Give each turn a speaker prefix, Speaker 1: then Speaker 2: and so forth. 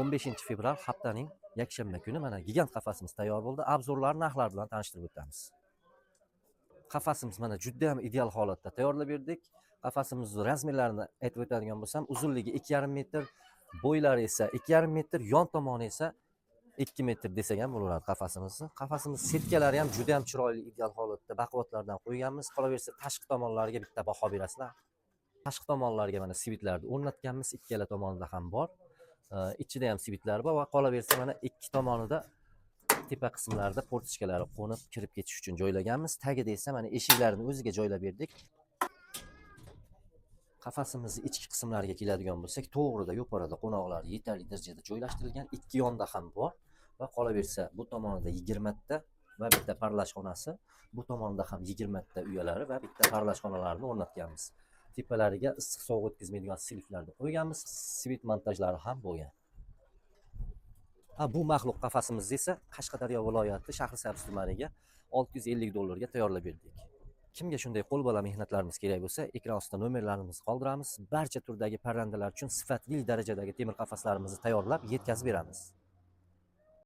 Speaker 1: 15 fevral, haftaning yakshanba kuni mana gigant qafasimiz tayyor bo'ldi. Обзор lar, narxlar bilan tanishtirib o'tamiz. Qafasimiz mana juda ham ideal holatda tayyorlab berdik. Qafasimizni размер larini aytib o'tadigan bo'lsam, uzunligi 2,5 metr, bo'ylari esa 2,5 metr, yon tomoni esa 2 metr desak ham bo'laveradi qafasimizni. Qafasimiz setkalari ham juda ham chiroyli, ideal holatda, baquvvatlardan qo'yganmiz. Qolaversa, tashqi tomonlariga bitta baho berasizlar. Tashqi tomonlariga mana свит larni o'rnatganmiz, ikkala tomonida ham bor. Ichida ham свит lar bor va qolaversa, mana ikki tomonida tepa qismlarida форточка lari qo'nib kirib ketish uchun joylaganmiz. Tagida esa mana eshiklarni o'ziga joylab berdik. Qafasimizni ichki qismlariga keladigan bo'lsak, to'g'rida yuqorida qo'noqlar yetarli darajada joylashtirilgan, ikki yonda ham bor va qolaversa, bu tomonida 20 ta va bitta parlash xonasi, bu tomonda ham 20 ta uyalari va bitta parlash xonalarini o'rnatganmiz. Tepalariga issiq sovuq o'tkazmaydigan seliflarni qo'yganmiz, свет montajlari ham bo'lgan. Ha, bu maxluq qafasimizni esa Qashqadaryo viloyati Shahrisabz tumaniga 650 dollarga tayyorlab berdik. Kimga shunday qo'lbola mehnatlarimiz kerak bo'lsa, ekran ostida nomerlarimizni qoldiramiz. Barcha turdagi parrandalar uchun sifatli darajadagi temir qafaslarimizni tayyorlab yetkazib beramiz.